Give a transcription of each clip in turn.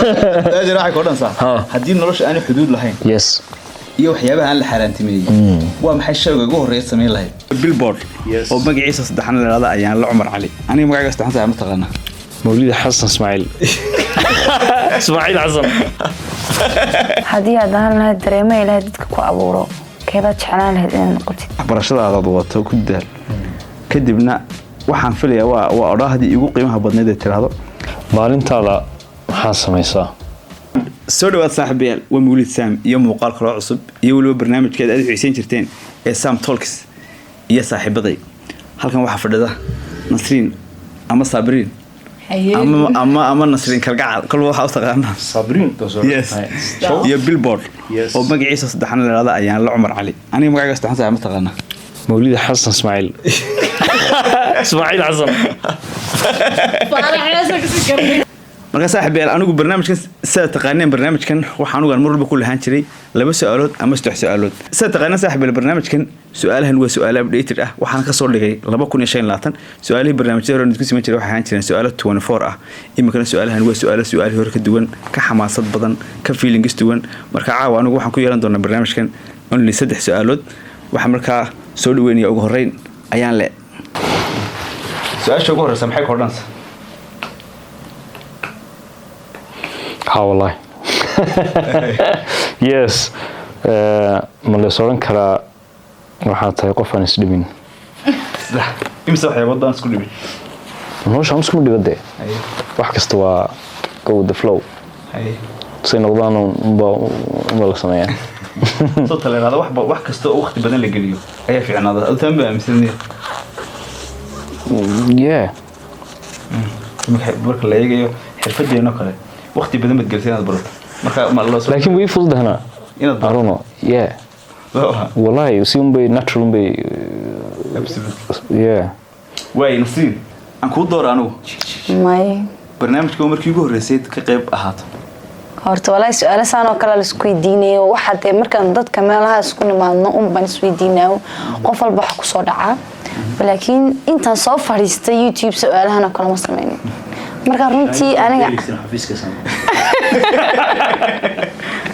Taajir, waxay ku odhanaysaa, haddii nolosha aanay xuduud lahayn iyo waxyaabaha aan la xaaraantimeeyey, waa maxay shayga ugu horreeya samayn lahayd? Billboard oo magaciisa saddexan la idhahda ayaan la Cumar Cali. Aniga magacayga saddexan saa ma taqaanaa? Mawlida Xasan Ismaaciil, Ismaaciil Xasan. Haddii aad ahaan lahayd dareemo Ilaahay dadka ku abuuro, keebaad jeclaan lahayd inaad noqotid? Waxbarashadaadaad wadato ku dadaal. Kadibna waxaan filayaa waa odhaahdii igu qiimaha badnayd ee tiraahdo. Maalintaada maxaa samaysaa? Soo dhawaad, saaxiibayaal. Waa Mawlid Sam iyo muuqaal kaloo cusub iyo weliba barnaamijkeed aad u xiisayn jirteen ee Sam Talks iyo saaxiibaday. Halkan waxaa fadhida Nasriin ama Sabriin ama Nasriin Kalgacal, kolba waxaa u taqaanaa. Sabriin. Yes, iyo Billboard oo magaciisa saddexan la idhahda ayaan la Cumar Cali. Aniga magacayga saddexan saa ma taqaanaa? Mawlida Xasan Ismaaciil, Ismaaciil Xasan. Marka, saaxiibayaal, anigu barnaamijkan, sidaad taqaaneen, barnaamijkan waxaa anugu aan mar walba ku lahaan jiray laba su-aalood ama saddex su-aalood. Sidaad taqaaneen, saaxiibayaal, barnaamijkan su-aalahan waa su-aalo updated ah. Waxaan ka soo dhigay 2025. Su-aalihii barnaamijyada hore isku siman jiray waxay ahaan jireen su-aalo 24 ah. Iminkana su-aalahan waa su-aalo su-aalihii hore ka duwan, ka xamaasad badan, ka feelings duwan. Marka caawa anigu waxaan ku yeelan doonaa barnaamijkan only saddex su-aalood. Waxaa markaa soo dhaweynaya ugu horreyn ayaan le. Su-aasha ugu horreysa maxay kordhanaysaa? Ha, wallahi, yes. Ma leys odhan karaa waxaa tahay qof aan isdhibin? Imse waxyaabood baan isku dhibin? Nolosha aan iskuma dhiba dee. Wax kasta waa go with the flow. Say noqdaan unba la sameeyaa. Soo taleeraada waxba, wax kasta oo waqti badan la geliyo ayaa fiicnaada. Adu taan baa aaminsanaya? Yeah. Marka la eegayo xirfadeenoo kale, waqti badan baad gelisay inaad barato. Marka ma loo Laakiin way fududahnaa. Inaad I barato? don't know, yeah. Wallahi, si unbay natural unbay. Absolutely. Yeah. Waay, Nasriin, aan kuu doora anigu. May. Barnaamijka waa markii ugu horreysay ka qayb ahaato. Horta walaahi, su-aalo saan oo kale la isku weydiinayo, waxaa dee markaan dadka meelaha isku nimaadno un baan isweydiinayo, qof walba waxa kusoo dhacaa. Laakiin intaan soo fadhiistay YouTube su-aalahan oo kale ma sameynin. Marka runtii aniga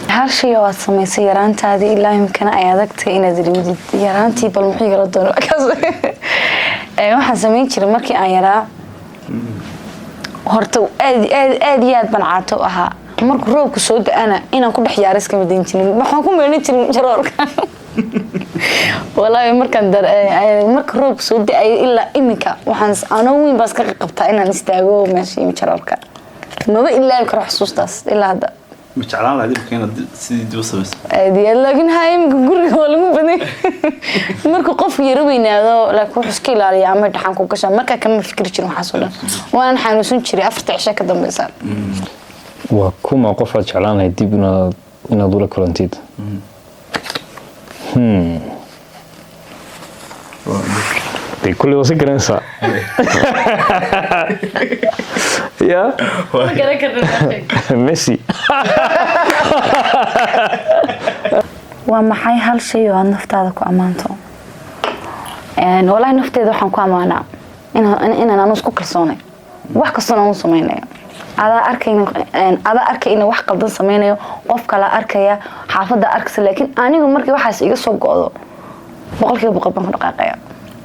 hal shay oo aad samaysay yaraantaadii ilaa imkana ay adagtahay inaad ilowdid. Yaraantii bal muxuu igala doono? Waxaan samayn jiray markii aan yaraa, horta aad aad aad iyo aad baan caato u ahaa. Markuu roobku soo da-ana inaan ku dhex yaara iskama dayn jirin. Waxaan ku meelin jirin jaroorka. Walaahi, markaan marka roobku soo da-ayo ilaa iminka, waxaan anoo weyn baa iska qabtaa inaan istaago meesha iyo jaroorka. Maba ilaabi karo xusuustaas ilaa hadda. Ma jeclaan lahayd imika inaad sidii dib u samayso? Aad iyo aad, laakiin ha, iminka guriga waa lagu badan. Markuu qofku yaro weynaado laakiin wuxuu iska ilaaliya ama dhaxan ku gashaa. Markaa kama fikri jirin waxaas oo dhan. Waanan xanuunsan jiray 4ta cisho ka dambeysa. Waa kuma qof aad jeclaan lahayd dib inaad ula kulantid? Dee kulli waa si garanaysaa ya. Messi. Waa maxay hal shay oo aad naftaada ku ammaanto? Walahi, nafteeda waxaan ku ammaanaa inaan anu isku kalsoonay, wax kastoona anu samaynayo. Adaa arkayna, adaa arkay ina wax qaldan sameynayo, qof kala arkaya, xaafadda arkaysa, laakiin anigu markii waxaas iga soo go'do, 100% baan ku dhaqaaqaya.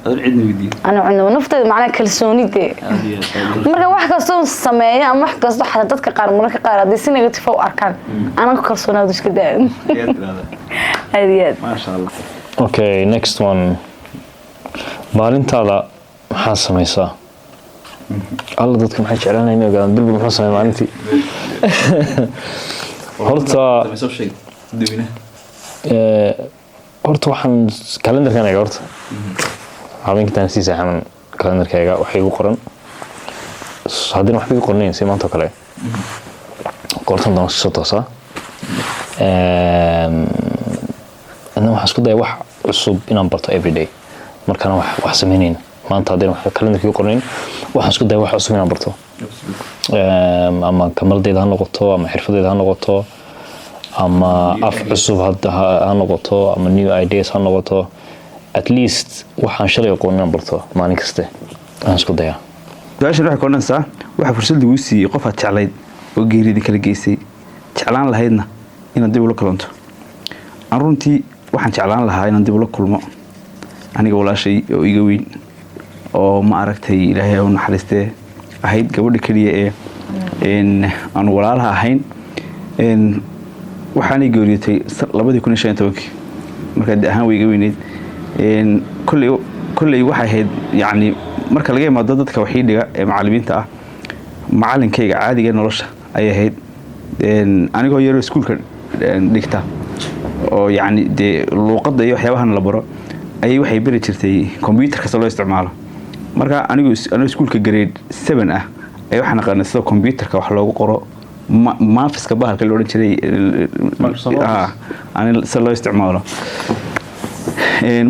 Adoon cidna weydiin. Ana cunno nafteeda, macnaa kalsoonidee. Aad iyo aad. Marka wax kastoo sameeyo ama wax kastoo xataa dadka qaar mararka qaar haddii si negative u arkaan, anaan ku kalsoonaado, iska daa. Ayaad tiraahdaa. Aad iyo aad. Maasha Allah. Okay, next one. Maalintaada maxaa samaysaa? Alla, dadka maxay jeclaanaya inay ogaadaan Bilbil muxuu sameeya maalintii horta? Soo sheeg dadweynaha. Horta waxaan kalendarkan eega. Horta habeenkintaan sii seexanan kalendarkayga waxa igu qoran. Haddina waxba igu qornayn, si maanta oo kale goortan doona soo toosaa. Adna waxaan isku daya wax cusub inaan barto everyday. Markaana wax sameynayn maanta, haddayna wax kalendarka igu qornayn, waxaan isku daya wax cusub inaan barto, ama kamaradeyda ha noqoto, ama xirfadeyda ha noqoto, ama af cusub ha noqoto, ama new ideas ha noqoto. At least waxaan shalay aqoon inaan barto maalin kaste aan isku dayaa. Su-aashan waxay ka odhanaysaa: waxaa fursad lagu siiyey qof aad jeclayd Oo geeridii kala geysay, jeclaan lahaydna inaad dib ula kulanto? Aan runtii waxaan jeclaan lahaa inaan dib ula kulmo aniga walaashay oo iga weyn, oo ma aragtay, Ilaahay ha u naxariistee, ahayd gabadha keliya ee aan walaalaha ahayn. Waxaanay geeriyootay 2015-kii. Markaa de ahaan way iga weyneyd. Kolley waxay ahayd, yacni, marka laga imaado dadka waxii dhiga ee macallimiinta ah, macalinkayga caadiga nolosha ayay ahayd. Anigoo yaroo iskuulka dhigta oo, yacni, dee luuqadda iyo waxyaabahan la baro ayay waxay beri jirtay computer kasta loo isticmaalo. Marka anigu anigoo iskuulka grade 7 ah ayaa waxaan aqaanay sida computerka wax loogu qoro, maafiska bahalka la odhan jiray sida loo isticmaalo.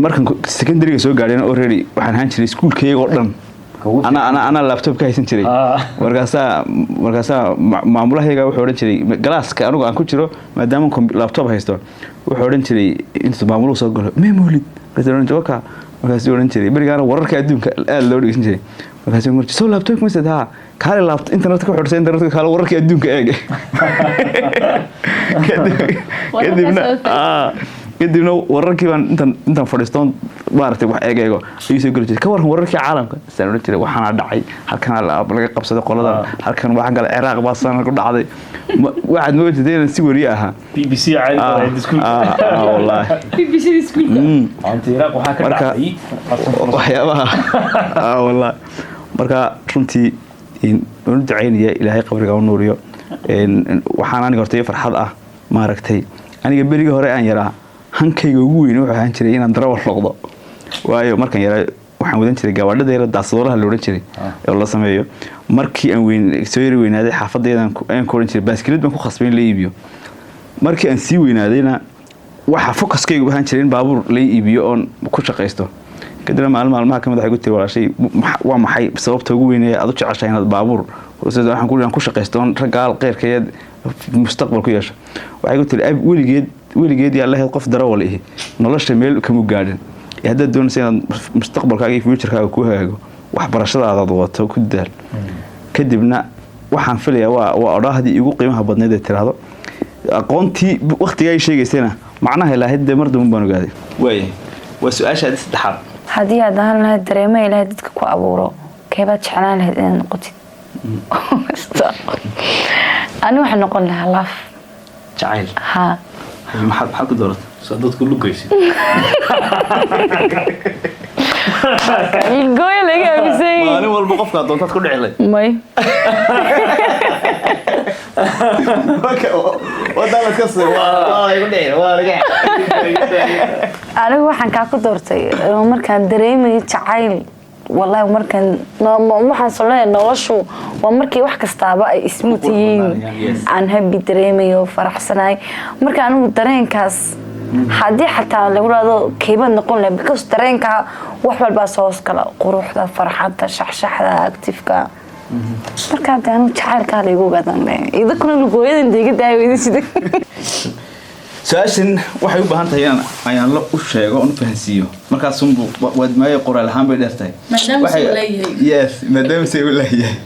Markan secondaryga soo gaadheen, already waxaan ahaan jiray iskuulkayga oo dhan ana laptop ka haysan jiray. Markaasaa maamulahayga wuxuu odhan jiray classka anigu aan ku jiro, maadaama laptop haysto, wuxuu odhan jiray intuu maamuluhu soo galo, "Mee Mawlid?" Markaasuu odhan jiray, "Waka." Markaasuu odhan jiray, berigaana wararka adduunka aada loo dhegeysan jiray, markaasuu mar soo laptop ma ha kaale, laptop internetka ku xidhsa, internetka kaale, wararka adduunka eeg. Kadibna wararkii baan intaan fadhiistoon, maaragtay, wax eeg eego ayuu soo geli jiray, "Ka warran wararkii caalamka?" Saan odhan jiray, "Waxaana dhacay halkana, laga qabsaday qoladan halkan, waxaan kale Ciraaq baa sana ku dhacday." Waxaad moodaysa inaan si wariye ahaa. BBC caadi Wallaahi. BBC iskuulka. Ciraaq waxaa ka dhacday. Waxyaabaha, wallaahi. Marka runtii waan u ducaynaya, Ilaahay qabriga u nuuriyo. Waxaan aniga horta farxad ah, maaragtay, aniga berigii hore aan yaraa hankayga ugu weyn wuxuu ahaan jiray inaan darawal noqdo, waayo markaan yaraa waxaan wadan jiray gabaadhada yara daasadoolaha la odhan jiray oo la sameeyo. Markii aan weyn soo yari weynaaday, xaafadaydan ayaan ku odhan jiray baaskilad baan ku khasbay in la iibiyo. Markii aan sii weynaadayna, waxa focuskaygu ahaan jiray in baabuur la iibiyo oon ku shaqaysto. Kadibna maalin maalmaha kamid waxay ku tiri walaashay, "Waa maxay sababta ugu weyn ee aad u jeceshahay inaad baabuur?" Waxaan ku ku shaqaysto oon raggaal qeyrkeed mustaqbal ku yeesho. Waxay ku tiri, "Ab weligeed weligeed yaa lahayd qof darawal ihi nolosha meel kama gaadhin. Ee haddaad doonaysa inaad mustaqbalkaaga iyo futurekaaga ku hagaago, waxbarashadaadaad wadato ku dadaal." Kadibna waxaan filayaa waa odhaahdii igu qiimaha badnayd ee tiraahdo. Aqoontii waqtigaa ay sheegaysayna macnaha ilaahyd dee mar dambe baan ogaaday. Waayahay, waa su-aashaadii saddexaad. Haddii aad ahaan lahayd dareemaha Ilaahay dadka ku abuuro, keebaad jeclaan lahayd inaad noqotid? Ani waxaan noqon lahaa love. Jacayl? Ha. Maxaad ku dooratay? Soo dadku lugaysid. Ilgooya laga aaminsan yahay. Maalin walba qofkaa doontaad ku dhici lahayd. May. Waa igu dhici, waa laga. Anigu waxaan kaa ku doortay markaan dareemayo jacayl, wallahi, markaan waxaan soo leeyahay noloshu waa markii wax kastaaba ay smooth yihiin, aan happy dareemayo, faraxsanahay. Marka anigu dareenkaas haddii xataa lagu dhahdo keebad noqon lahay, because dareenka wax walbaa soo hoos gala, quruxda, farxadda, shaxshaxda, activeka. Marka hadda anigu jacaylkaa laygu ogaadan leeyahay, idinkuna lugooyadan deega daaya sida. Su-aashan waxay u baahan tahay inaan ayaanlo u sheego oon u fahansiiyo. Markaasunbu waad maayo, qoraal ahaan bay dheer tahay. Maadaama Waxay- suu leeyahay. Yes, maadaama say u leeyahay.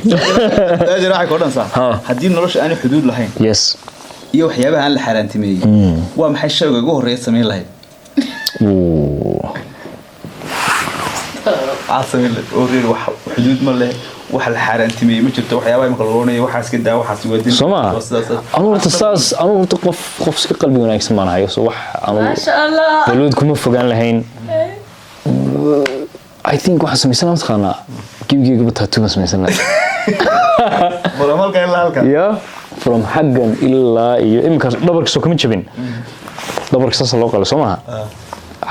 Su-aashan waxay ka odhanaysaa, Ha. haddii nolosha aanay xuduud lahayn iyo waxyaabaha aan la xaaraantimeeyey, waa maxay shayga ugu horreeya samayn lahayd? Ooh. Maxaad samayn lahayd? Oo reer wax xuduud ma leh, wax la xaaraantimeeyey ma jirto, waxyaabaha imika la odhanayo waxaas ka daa, waxaas waa dil. Soo ma waa sidaas. Anu horta saas, anu horta qof iska qalbi wanaagsan baan ahay, so wax anu Maasha Allah. Balwad kuma fogaan lahayn. I think waxaan samaysan lahaa, mataqaanaa, gebigeygaba tattoo baan samaysan lahaa. From halka ilaa halka? Ya, from xaggan ilaa iyo iminkaas dhabarka soo kama jabin, dhabarka saasa loo qalay, soo maha?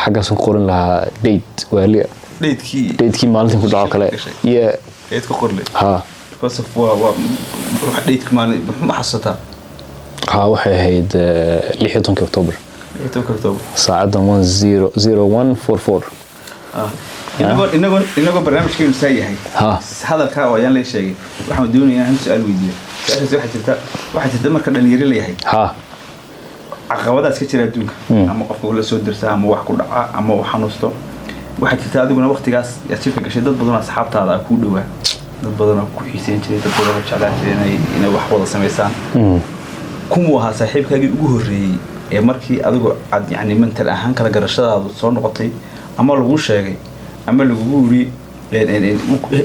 Xaggaasaan ku qoran lahaa date waaliya. Datekii? Datekii maalintii ku dhaco kale. Gashay. Yeah. Date ku qorle? Ha. Because of waa wax dateka maalin ma xasuusataa? Ha, waxay ahayd 16-kii October. 16-ka October. Saacaddan 10:01:44. Inagoo barnaamijkeenu saa yahay, Ha. hadalkaa oo ayaan la sheegay, waxaan doonayaa inaan su-aal weydiiyo. Su-aashaas waxaa jirta marka dhalinyaro la yahay, caqabadaas ka jira adduunka, ama qofka la soo dirsa, ama wax ku dhaca, ama uu xanuusto. Waxaa jirta adiguna waqtigaas aad shirka gashay dad badan oo asxaabtaada ah kuu dhowaa. Dad badan oo ku xiiseyn jiray, dad badan oo jeclaan jiray inay wax wada samaysaan. Kumuu ahaa saaxiibkaagii ugu horreeyey ee markii adigu aad yani mental ahaan kala garashadaadu soo noqotay, ama laguu sheegay ama lagugu yiri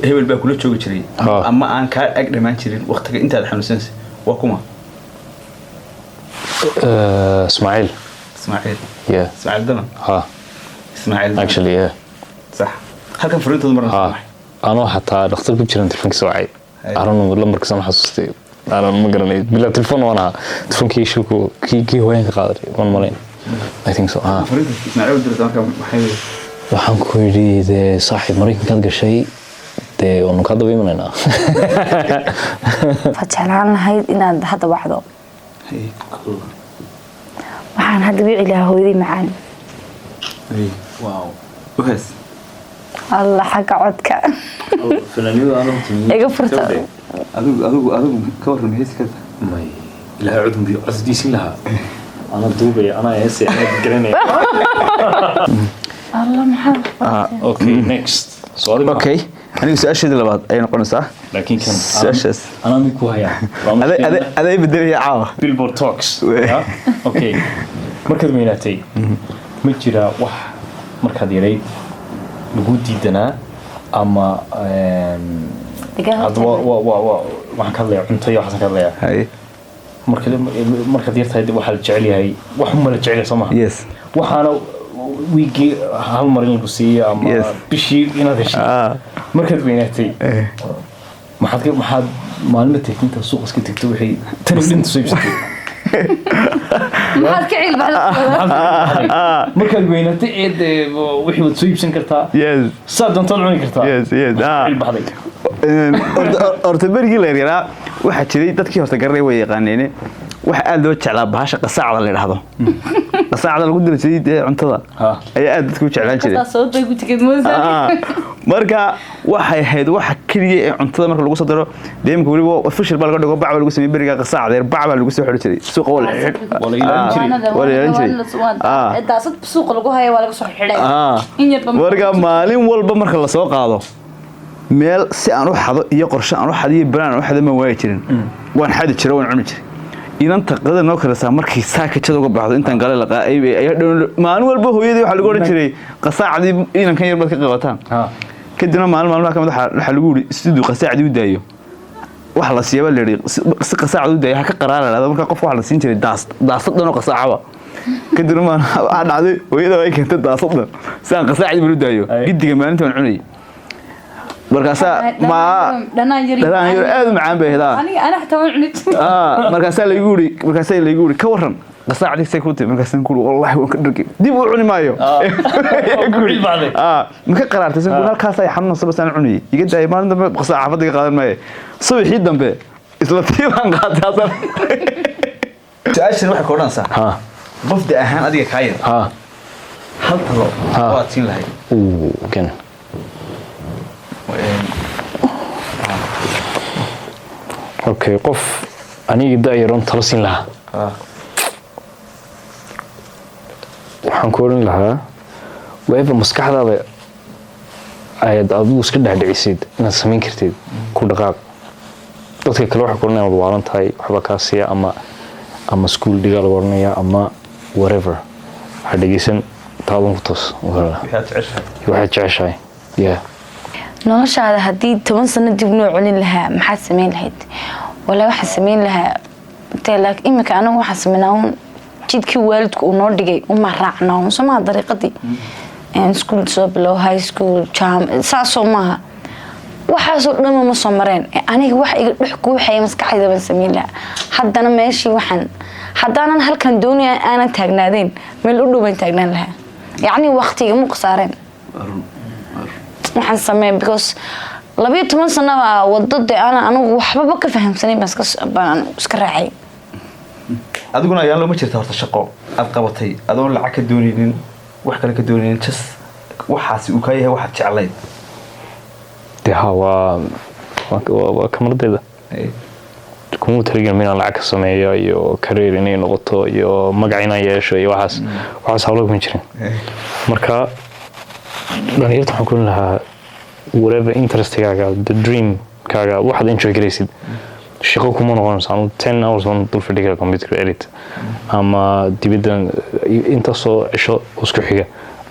hebel baa kula joogi jiray ama aan kaa ag dhamaan jirin waqtiga intaad xanuunsanaysa, waa kuma? Ismaaciil. Ismaaciil? Yeah. Ismaaciil Danan? Ha. Ismaaciil Danan. Actually, yeah. Sax, halkan fariintooda marna. Ha, anoo xataa dhakhtar ku jiran telefoonkiisa wacay. I don't know, lambarkiisa ma xasuustay, I don't, ma garanay, bilaa telefoon waan ahaa. Telefonkii shilku kii hooyanka qaaday waan malayn, I think so, ha. Fariinta Ismaaciil dirta marka maxay? Waxaan ku yidhi, dee saaxiib, Maraykankaad gashay, dee waanu kaa daba imanaynaa. Waxaad jeclaan lahayd inaad hadda wacdo? Waxaan hadda wici lahaa hooyadii macaan. Wow, uhees. Alla, xagga codka iga furta. Adigu ka warran, heesi karta? May, ilahay cod biyo coddiisin lahaa, anaa duubaya, anaa heese, anaa garanaya. Alla, maxaa? Okay, next. So adiga. Okay, anigu su-aasheeda labaad ayay noqonaysaa. Laakiin kan Su-aashaas. Anaa mid ku hayaa. Aday bedelaya caawa. Billboard Talks. Yeah? Okay, markaad weynaatay ma jiraa wax markaad yarayd lagu diidanaa ama hadda waxaan ka hadlayaa cunto iyo waxaan ka hadlayaa. Haye. Markaad yartahay waxaa la jecel yahay, wax uma la jecel yahay, soo maha? Yes. Waxaana wiigii hal mar in lagu siiyo ama bishii inaad heshay. Markaad weynaatay maxaad maalmo tagtay intaad suuqa iska tagto, waxay tani dhinta soo iibsatay? Maxaad ka ciilbaxda? Markaad weynaatay ee dee wixii waad soo iibsan kartaa, saa doontaad cuni kartaa. Yes. Maxaad ka ciilbaxday? Horta berigii la yaryaraa waxaa jiray, dadkii horta garanay way yaqaaneene, waxa aad loo jeclaa bahasha qasaacda la yidhaahdo, qasaacda lagu diri jiray dee cuntada ayaa aad dadku u jeclaan jiray. Marka waxay ahayd waxa keliya ee cuntada marka lagu soo daro dee imika weliba official baa laga dhigo, bac baa lagu sameeyey. Beriga qasaacda yar bac baa lagu soo xidhi jiray suuqa, waa la xidh. Waa la ilaalin jiray. Waa la ilaalin jiray. Daasad suuqa lagu haya waa laga soo xidhay. In yarba. Marka maalin walba marka la soo qaado, meel si aan u xado iyo qorshe aan u xado iyo banaan aan u xado ma waayi jirin. Waan xadi jiray, waan cuni jiray. Inanta qadada noo karisaa markay saakajada uga baxdo intaan gale laqaa ayaa maalin walba hooyadii waxaa lagu odhan jiray, qasaacdii inankan yar baad ka qabataan. Kadibna maalin maalmaha kamid waxaa lagu yidhi siduu qasaacdii u daayo waxa la siiyaba la yidhi si qasaacda u daayo ha ka qaraara lahado. Marka qofka waxaa la siin jiray daasad dhan oo qasaacaba. Kadibna waxaa dhacday hooyada ay keentay daasad dhan si aan qasaacdii bal u daayo. Gidiga maalinta waan cunayay. Markaasaa ma dhanaan yar. Dhanaan yar aad u macaan bay ahayd. Aniga ana xataa waan cuni jiray. Markaasaa laygu yidhi, ka waran qasaacdii say ku timi? Markaasaan ku yidhi, wallahi waan ka dhargay, dib u cuni maayo. Ku cilbacday. Ma ka qaraartay? San ku halkaas ay xanuunsa basaan cunayay, iga daayay, maalin dambe qasaac xaafadda iga qaadan maayo. Subaxii dambe isla tii baan qaatay haddana. Su-aashan waxay ku odhanaysaa, qof da ahaan adiga kaa yar hal talo oo aad siin lahayd? Uu kan. Okay, qof aniga da-yaroon talo siin lahaa, waxaan ku oran lahaa, whatever maskaxdaada ayaad adigu iska dhexdhicisid inaad samayn kartid, ku dhaqaaq. Dadka kale waxay ku oranayaan waad waalan tahay, waxba kaa siiya, ama school dhigaa lagu oranaya ama whatever. Ha dhegeysan, taadan ku toos. Wixii aad jeceshahay. Waxaad jeceshahay, yeah. Noloshaada haddii 10 sano dib noo celin lahaa, maxaad samayn lahayd? Walaa, waxaan samayn lahaa dee, laakiin imika anagu waxaan samaynaa un jidkii waalidku uu noo dhigay uma raacnaa un, soo maha? Dariiqadii school soo bilow, high school, jam, saasoo maaha. Waxaasoo dhanba ma soo mareen. Aniga wax iga dhex guuxaya maskaxdayda baan samayn lahaa. Haddana meeshii waxaan haddaanan halkan doonaya aanan taagnaadeen, meel u dhow baan taagnaan lahaa. Yacni waqtiga mu khasaareen waxaan sameeya, because 12 sano baa wado dee aanan anigu waxbaba ka fahamsanayn baan iska raacay. Adiguna ayaan looma jirta horta shaqo aad qabatay adoon lacag ka doonaynin, wax kale ka doonaynin, just waxaasi uu kaa yahay waxaad jeclayd? Dee ha, waa kamaradeyda. Kuma talagelin inaan lacag ka sameeyo iyo career inay noqoto iyo magac inaan yeesho iyo waxaas hawlo kuma jirin. Marka dhalinyarta waxaan ku oran lahaa, whatever interestigaaga, the dream. Kaaga waxaad enjoy garaysid shaqo kuma noqonayso. Anu 10 hours baan dul fadhi kara computer edit, ama dibaddan intaasoo cisho isku xiga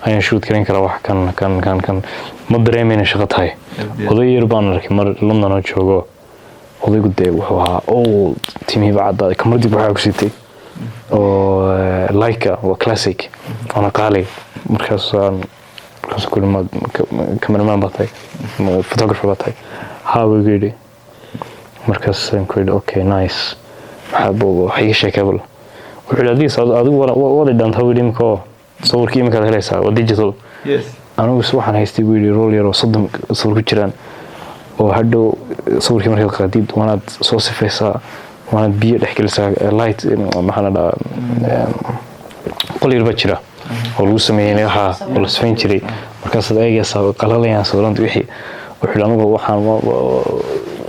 ayaan shoot garan karaa wax kan kan kan kan. Ma dareemayna shaqo tahay. Oday yar baan arkay mar London oo joogo. Odaygu dee wuxuu ahaa oo timihiiba cadaaday, kamaradii waxaa ku sitay oo Leica, waa classic, waana qaali. Markaasaan ku yidhi, "Ma cameraman baa tahay, ma photographer baa tahay?" "Haa," buu igu yidhi. Markaasaan ku yidhi, "Okay, nice, maxaa wax iga sheekay bal?" Wuxuu yidhi, "Adigu waad idhantaa," buu yidhi, "imika oo sawirkii imikaad helaysaa waa digital. Anigu waxaan haystay," buu yidhi, "roll yar oo 30 sawir ku jiraan, oo hadhow sawirkii markaad qaadid waanaad soo sifaysaa, waanaad biyo dhex gelisaa, light, maxaa la dhahaa, qol yar baa jira oo lagu sameeyey waxa oo la sifayn jiray. Markaasaad eegaysaa oo qalalayaan sawiranta wixii." Wuxuu yidhi, "Anigu waxaan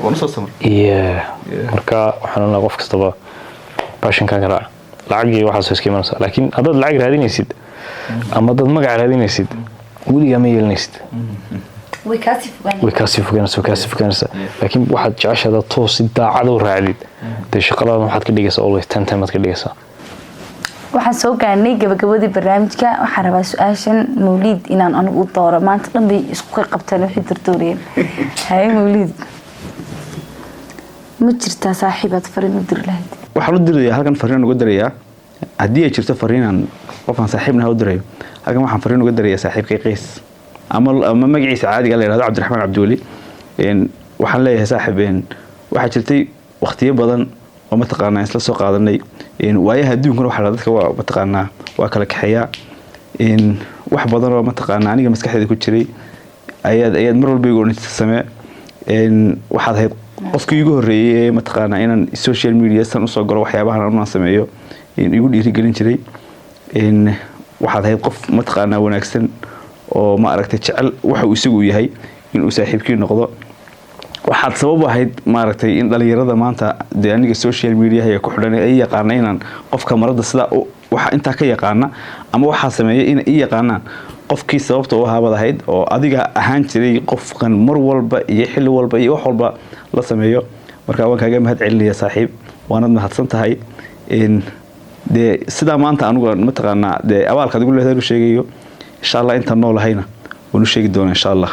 Waan usoo samray. Yeah. Marka waxaan onahay qof kastaba passionkaaga raac. Lacag iyo waxaas iska imanaysaa, laakiin haddaad lacag raadinaysid ama haddaad magac raadinaysid, weligaa ma yeelanaysid. Way kaasii fogaan. Way kaasii fogaanaysa, way kaasii fogaanaysaa. Laakiin waxaad jeceshahay haddaad toos si daacad u raacdid, dee shaqadaada waxaad ka dhigaysaa always 10 time aad ka dhigaysaa. Waxaan soo gaarnay gabagabadii barnaamijka. Waxaan rabaa su-aashan Mawliid inaan anigu u dooro. Maanta dhan bay isku qabteen, waxay dordooriyeen. Haye Mawliid, ma jirtaa saaxiibaad fariin u diri lahayd? Waxaan u dirayaa halkan, fariin uga dirayaa, haddii ay jirto fariinaan qofaan saaxiibnaha u dirayo halkan, waxaan fariin uga dirayaa saaxiibkay Qays, ama magaciisa caadiga la yihahdo Cabdiraxmaan Cabdiweli. Waxaan leeyahay, saaxiib, waxaa jirtay waqtiyo badan oo mataqaanaa isla soo qaadanay. Waayaha adduunkuna waxaa la dadka waa mataqaanaa waa kala kaxeeyaa. Wax badan oo mataqaanaa aniga maskaxdeeda ku jiray ayaad mar walba igu odhan jirtay samee. Waxaad ahayd qofkii igu horreeyey ee mataqaanaa inaan social media san usoo galo, waxyaabahan anaan sameeyo, igu dhiirigelin jiray. Waxaad ahayd qof mataqaanaa wanaagsan oo ma aragtay jecel waxa uu isagu yahay inuu saaxiibkii noqdo. Waxaad sabab u ahayd maaragtay in dhalinyarada maanta dee aniga social media ku xidhan ay yaqaana inaan qofka marada sidaa waxa intaa ka yaqaana ama waxaa sameeya in i yaqaanaan, qofkii sababta u ahaabaad ahayd, oo adiga ahaan jiray qofkan mar walba iyo xilli walba iyo wax walba la sameeyo. Marka waan kaaga mahad celinaya, saaxiib, waanad mahadsan tahay. Dee sidaa maanta anigu mataqaanaa dee abaalka adigu leedahay u sheegayo, insha Allah intaan noolahayna waan u sheegi doonaa, insha Allah.